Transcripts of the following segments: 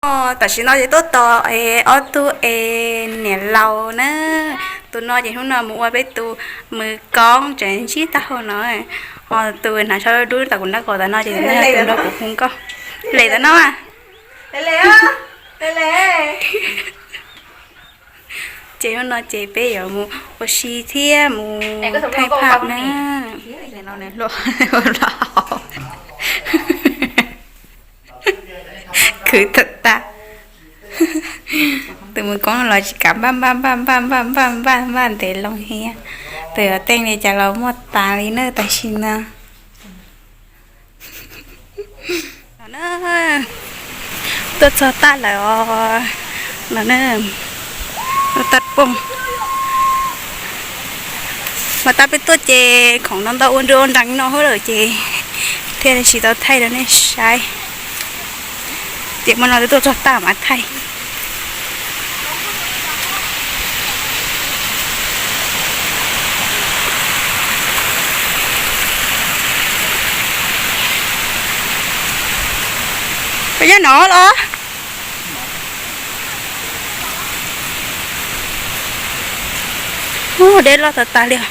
Tam sim no ces tuaj tos es ob tug es niam laus na. Tus no ces hnub no mus ua peb tus mws koob tseem ntsib tag hauv no. Ho tus hnav tsho dub tom kuv nraub qaum tom no ces tus nraug kuv hu nkauj. Lem tom no mas. Ces hnub no ces peb yuav mus ua si thiab mus thaij phaj na. Khwv tag tag. Tus mws koob los tsis kam npaj npaj npaj npaj npaj npaj npaj npaj ntev loo thiab. Tus yuav teej li cas los muaj tas li na tam sim no. Tuaj txog tag lawm os. No na, tag pooj. Mas tab peb tuaj ces khoom no ntau ua nruj ua nrees no hwb lawm ces thiaj li tsis tau thaij rau nej saib. Ces hmo no twb tuaj txog tag mam thaij. Puas yog no los? Ub, dej loj tas tas li os.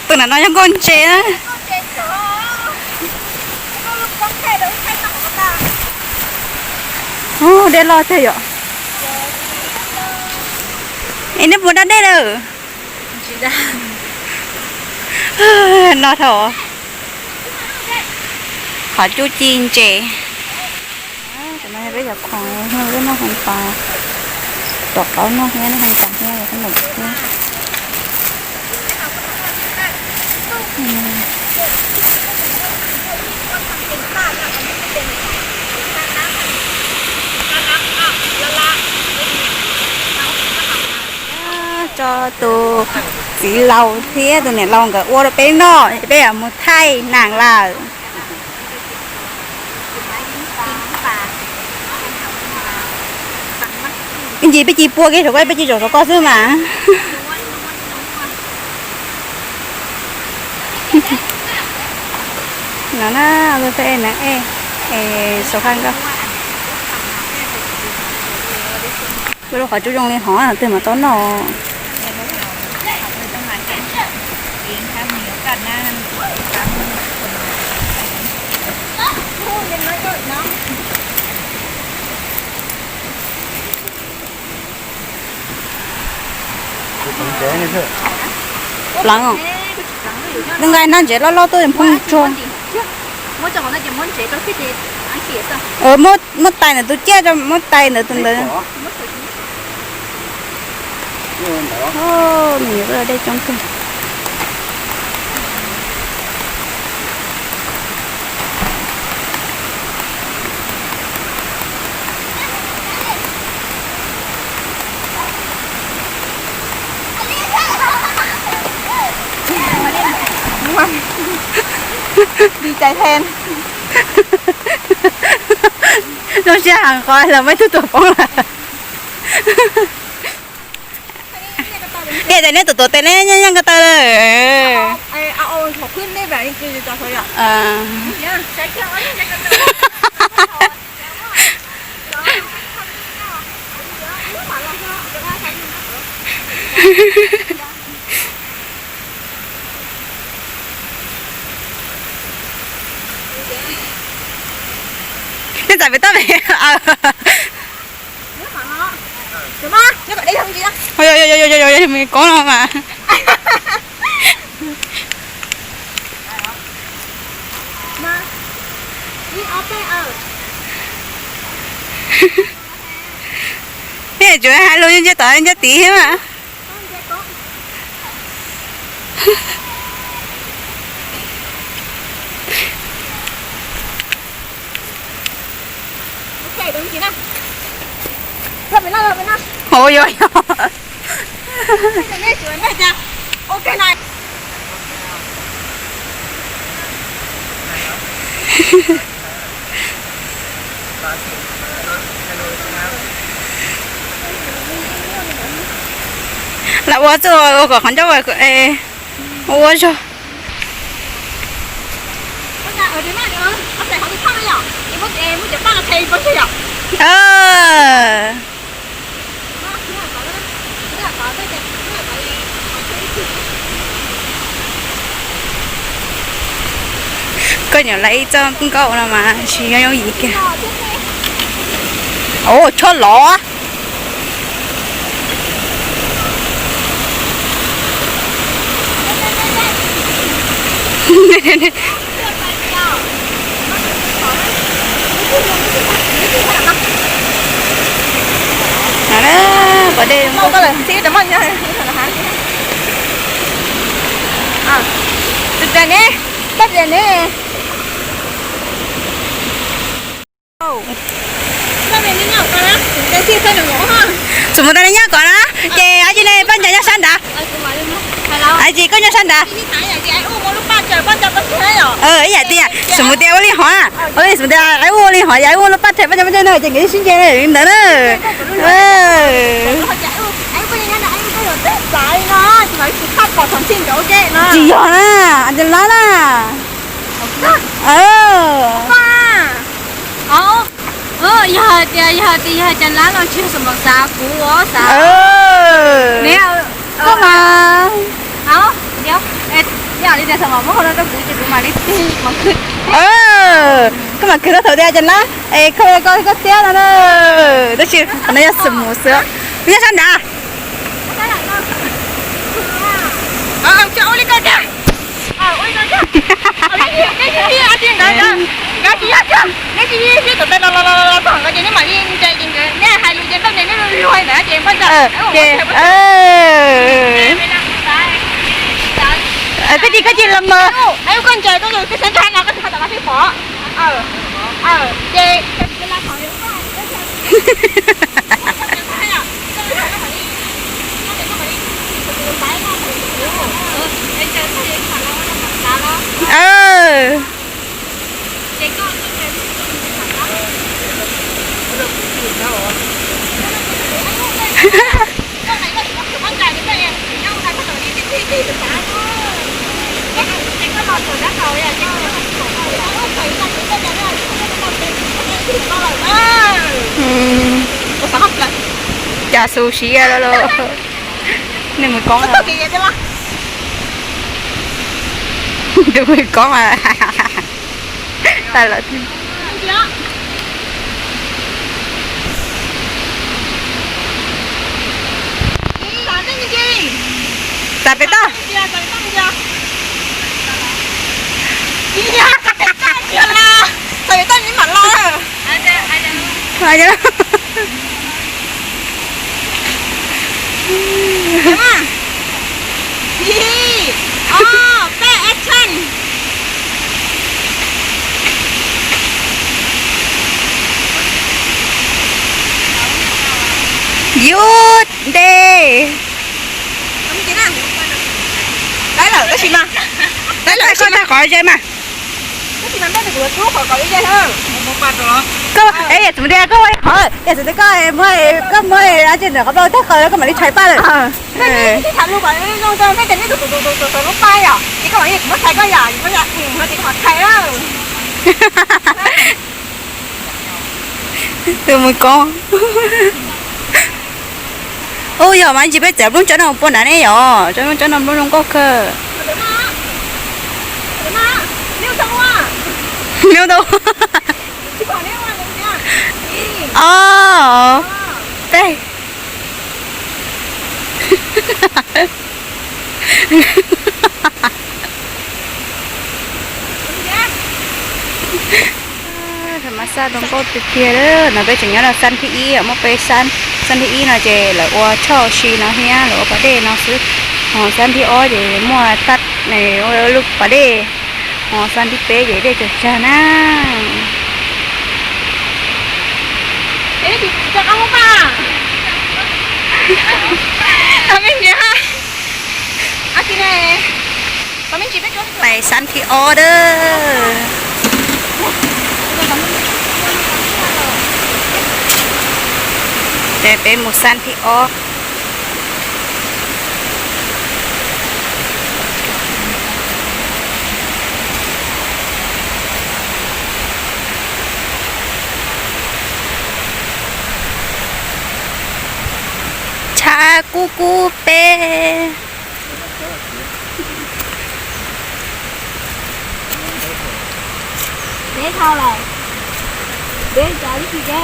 Tus nram no yog nkauj ntses na. Ub, dej loj tiag yom. Es nej puas da dej lawm? No dhau. Qhov cub ci ntses. Cov no yog peb cov khoom, peb noj hmoov tas, rau qhov noj thiab noj hmoov tas thiab yog peb noj thiab. Tso tus txiv laus thiab tus niam laus nkawd ua rau peb noj, peb yuav mus thaij nees lawm. Ib ntsis peb cia li pua kiag saum koj, peb cia li zaum saum koj xwb mas. No na, peb nees ej, es saum qab nkoj. Peb lub qhov cub zoo li hov twg mas tau noj. Pleev, nqaij hnab ntsev loj loj tuaj phooj tsuag. Muab tais ntawm tus ciaj, muab tais ntawm tus ntawd. Me nyuam dej coob kawg. Zoo siab heev, qhov los muaj ib tug tuam poob lawm. Tias tias neb tus tuam tes neb yeej yeej ko taw lawm. Nej txais pem toj pem. Koob no mas. Nej tsuas hais lus ncaj tom ncaj tid thiab mas. Hov, yog yog. Lam ua txuj ua kom qhov ncauj ua ua zog. Koj nyuam lawv ib txoj nkauj no mas tsis yooj yooj yim kiag. Ua tshuaj lov. Pas dej, tsis mus tau nej nyob kom na, ces ab tsi ne paj ncaws nyob sab nrad. Ab tsi koj nyob sab nrad. Ib yam tias, xws mus tias ua li hov, ua li xws mus tias ab ua li hov, yog ab ua lub paj rhe paj ncaws paj ncaws no ces nkawd sib nce li ntawd na. Tsis yog na, ces lab na. Yog tias, yog tias yog cas lab no tsis yog xam pom xav kuv xav. Koj mas, yog li tias xam pom muab qhov no rau kuv ces kuv mam li tig mos khwv. Koj mam khwv tau thaum tias cas lab es koj koj koj tiab no na. Tab sis qhov no yog xam pom xwb. Nyob sab nrad. Koj cia koj cia los mas. Cas xu siab lawm lauj. Nws mus koob, tus mus koob tas lawm. Txav pem toj. Ib, ob, peb, action. Yus ntes. Tau lawm, tab sis mas, tau lawm, koj tag qhov ze mas. Koj, es, txhob tias koj ua li hov, es txhob tias koj muab, koj muab ab tsi ntawm qhov plaub tag qhov koj mam li tshais paj lawm. Tus mus koob. Ub, yog mas ntsis peb txav nplooj tsob no puag nrad ne yom, tsob nplooj tsob no nplooj zoo nkauj kawg. Nplooj tau. Ob, peb. Mas xaj zoo nkauj tiag tiag. No peb tseem nyob rau xab thib ib, muaj peb xab. Xab thib ib no ces lawv ua choj si no thiab lawv ua pas dej no xwb. Ho xab thib ob ces muaj tab, ua lub pas dej. Ho xab thib peb ces dej tsawg tsawg na. Pais xab thib ob dawb. Ces peb mus xab thib ob. Kub kub peb. Deb dhau lawm. Deb cas ib tsis deb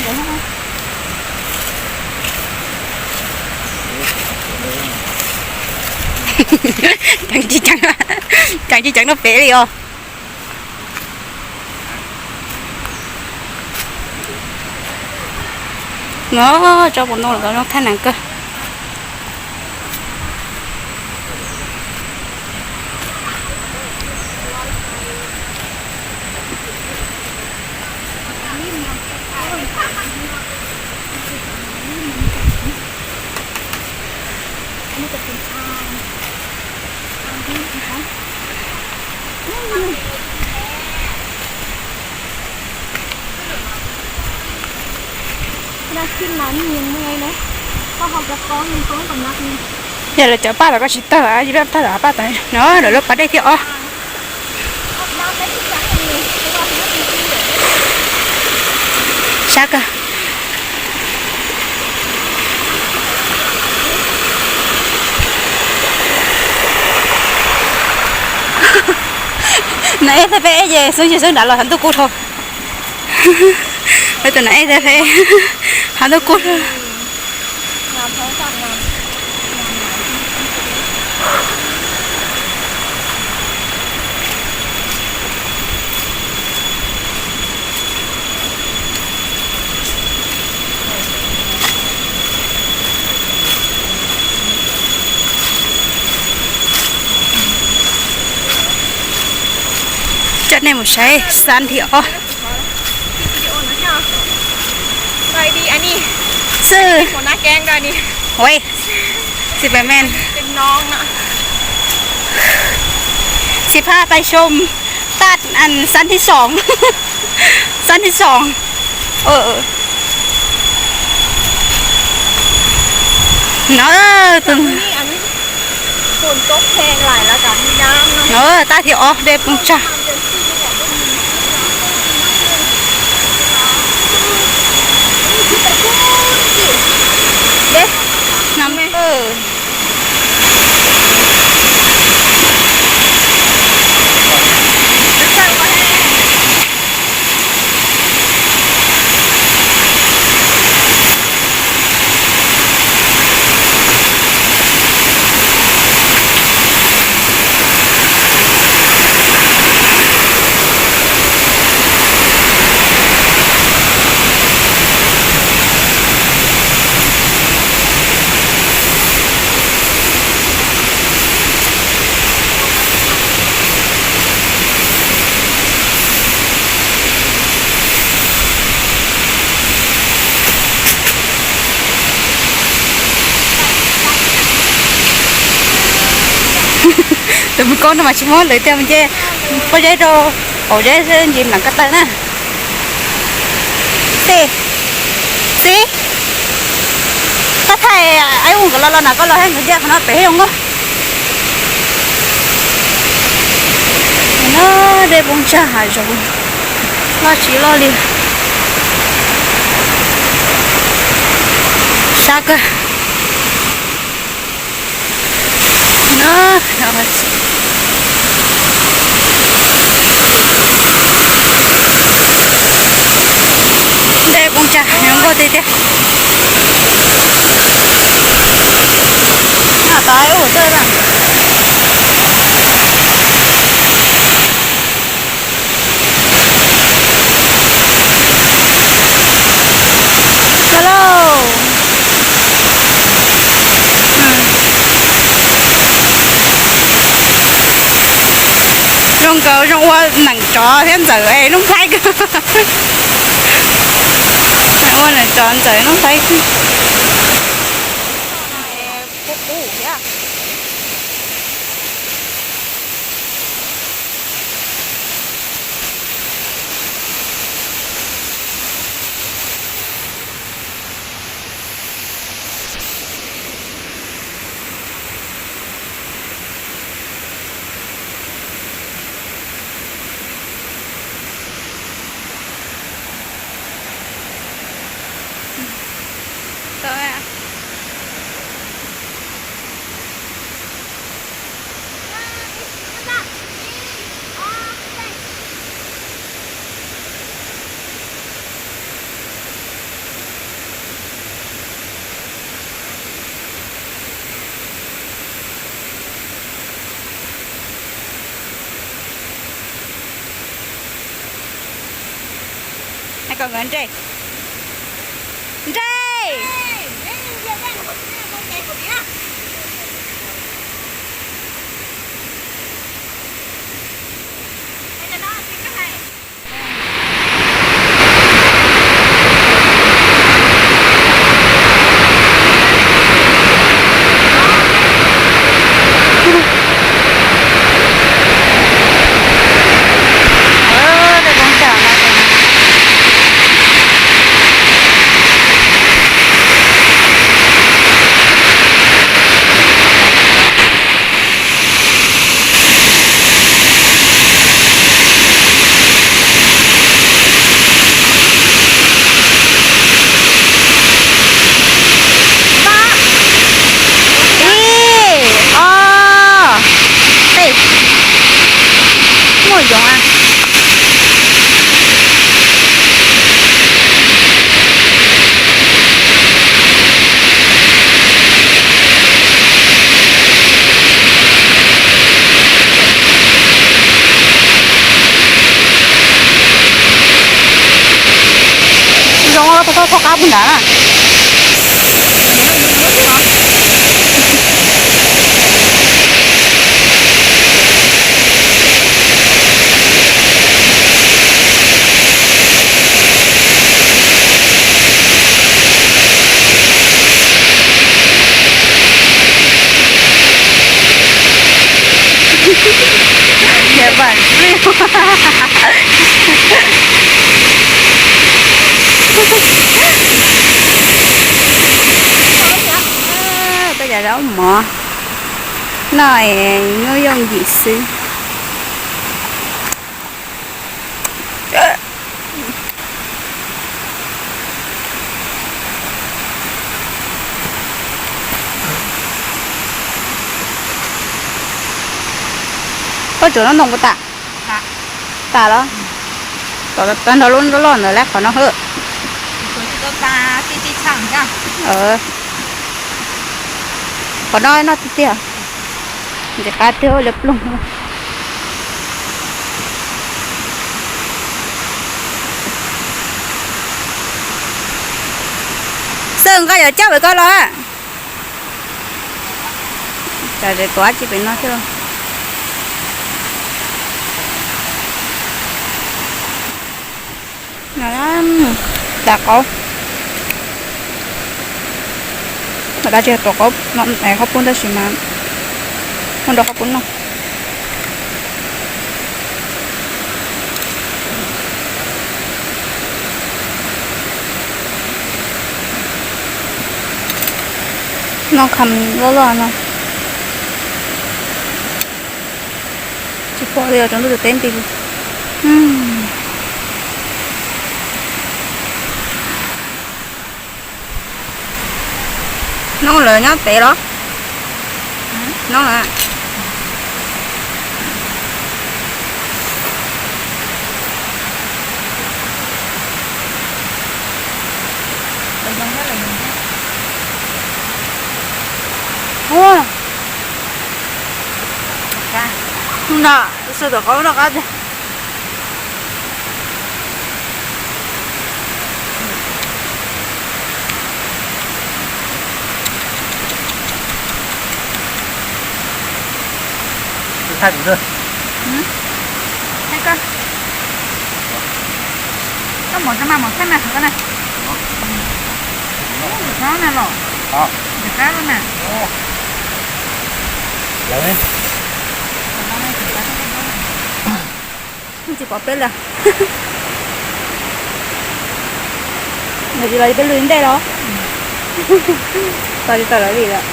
ntawd. Ceev tsis ceev, ceev tsis ceev rau pem li os. No, tso mus no los zoo thaij nees kawg. Yog lawv cov paj los koj tsis tawg, yus paj tawg los paj tawg no, lawv lub pas dej thiab os. Sab kawg. Na eb thaj peb ces xeeb tsis xeeb nrad los hav ntuj kub dhau. Tus na eb thaj peb hav ntuj kub dhau. Coj nej mus saib xab thib ob. Xwb. Ua, Spiderman. Xib phab tais xyoo tag, xab thib xoom. Xab thib xoom. No, no, tag thib ob dej poob tsag. Tus mus koob no mas tsis muab lwm tiag, nce pob zeb rau hauv zeb xwb, ntsis nplam ko taw na. Xib, xib, koj thaij aib ub nkawd los los na, koj los thaij nkawd ncaj qhov no pem zoo nkauj. No dej poob tsag hav zoov, loj tsis loj li. Sab kawg. No, dej poob tsag zoo nkauj tiag tiag. Noj tau ub tawj na. Koj lauj. Zoo nkauj, zoo ua neem tsov thiab ntxawm es Nuj Nplhaib kawg. Ua neem tsov ntxawm Nuj Nplhaib kawg. Nres, nres. Ib, ob, peb. Muaj yoov a. Zoo, thov qab puag nrad na. Ces vam xwb. Koj cov zaub mov no es nyuaj yooj yim xwb. Koj tsuav no ntoo puas tas? Tas los? Tau nrog lub loj ntawd lawm qhov no hwb. Qhov no noj tiag tiag. Ntxim qab tiag li ploog. Xwb nqa yov coj pem koj los. Tsam tuav tsis pem no thiab. Cas qaub. Mas dab tsi tuav qaub, qaub pub tab sis mas muab nrog qaub pub noj. Noj kham loj loj no. Tsis pom li os, rau ntuj teb nti li. Noob lawv nyob pem los? Noob lawm. Hnub no xwb tuam qaub noj qab tiag. Thaij kuv xwb. Thaij koj. Koj mos tsa mas mos thaij mas qhov ko na. Ntxim qab na los. Ntxim qab los na. Tsis pom peb lawm. Nws tsis los peb lub ntej los. Tau tsis tau lawv li lawm.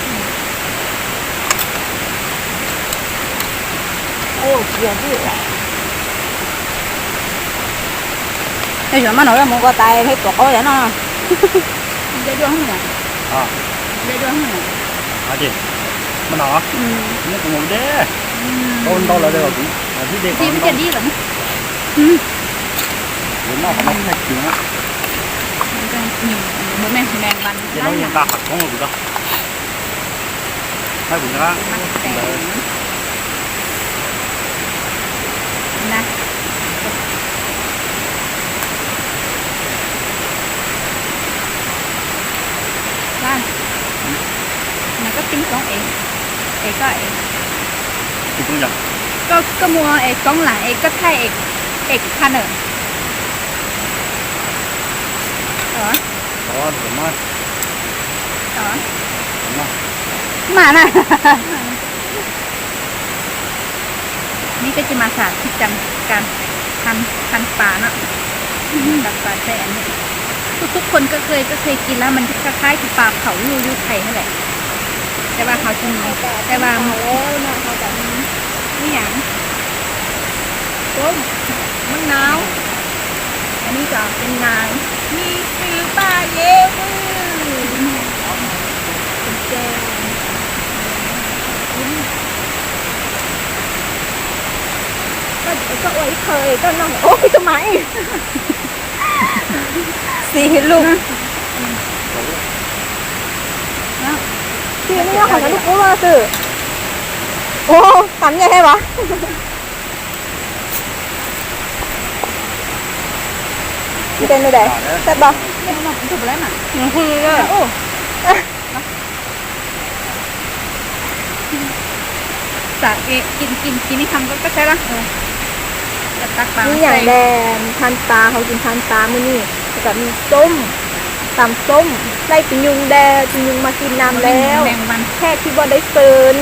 Ua tsis yog twb. Yog maj no mus nqa tas peb tuam qaub yam no. Nce dua. Nce dua. Maj no, muab kuv mus deb. Qaub ntau lawm li os kuv. Dib deb qaub ntau. Kuv noj qhov no thaij kiag na. Ces no yeej nqa qhov koob los kuv tau. Thaij kuv ntawd. Tib koob es, es koj es, koj, koj muaj es koob lam es koj thaij es, es kuv thaij na. Mas na. Ni koj cia mas xav tsis cam kas ทาน ทานปลา no. ทานปลา ใช่อันนี้ ทุกๆคนก็เคย ก็เคยกินแล้ว มันคล้ายๆกับปลาเผาที่อยู่ไทยนั่นแหละ แต่ว่าเขาจะมี แต่ว่า นี่อย่าง ส้ม มะนาว อันนี้ก็เป็นงา มี คือปลาเยอะมาก เป็นแกง Koj ua ib qho koj noj, ua peb tug mas ib, xis lus. Peb noj qhov no lub kub loj xwb. Ua, tam nyaj thiab as. Ntes nws daim, tau tau. Nws hu nws. Xav กิน กิน กิน นี่ทำก็ ก็ใช่ละ ตักปลา มีอย่างแดง ทานปลา เขากิน ทานปลา มื้อนี้ แล้วก็มีส้ม ตำส้ม ได้กินยุงแดง กินยุงมากินนานแล้ว แขกที่บ่ได้เชิญ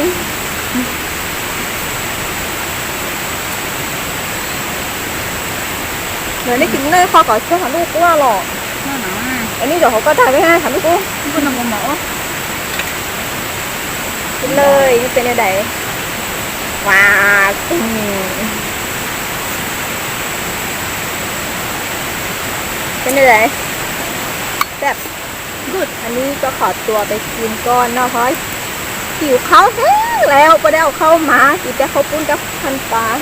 Lawv nej tsis muaj nej kho kom tshuav qhov lub kub los. Nej zaum hauv koj tag peb qhov lub kub. Tus lej, peb noj daim. Wow, peb noj daim. Good. Ann li koj qhov tuas peb kin koj noj, hiv khaub heev lawm, puas dab au khaub mas, tis peb khaub pub koj than pas.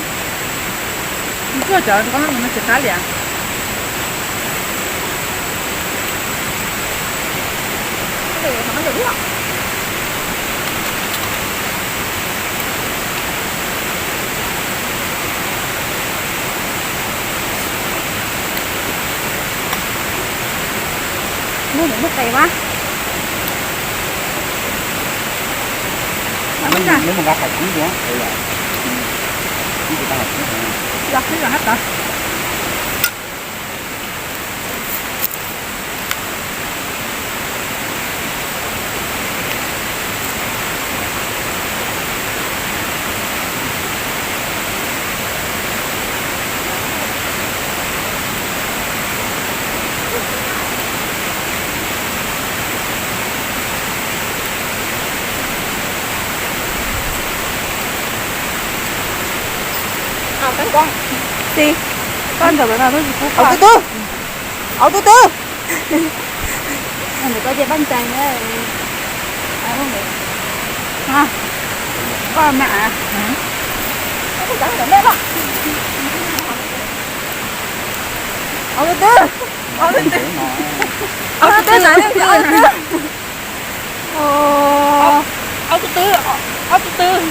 Mus mus tes mas. Nws mus nqa qhov txhib, los qhib los hab tod. Tsis, koj ntawm no twb tsis pub. Au twb twb, au twb twb. Koj mas, au twb twb, au twb twb, au twb twb. Ob tug twg, ob tug twg,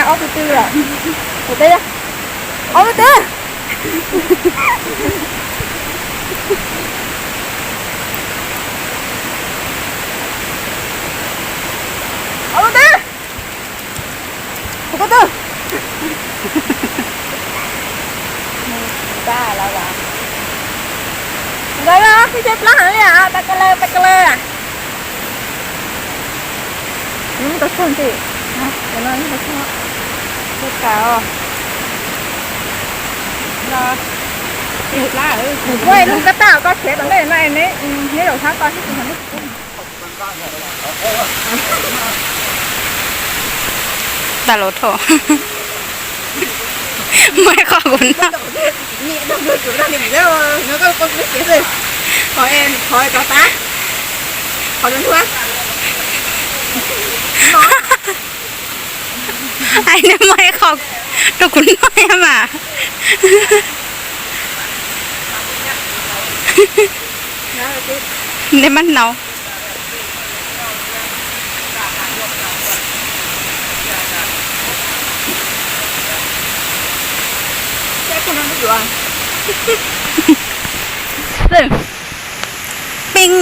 ob tug twg, ob tug twg. Ob tug twg, ob tug twg. Nkawd los peb tshaib plab heev li, tas ka laws tas ka laws. Tau txog ntej, tau txog, tau tas os. Kuv muaj ib lub kab tag koj khiav tom ntej no, neb zaum sab ko thiab kuv. Tag los thaum muaj ib qho kuv noj. Ai, neb muaj ib qho rau kuv noj mas. Neb mab nau. Ping.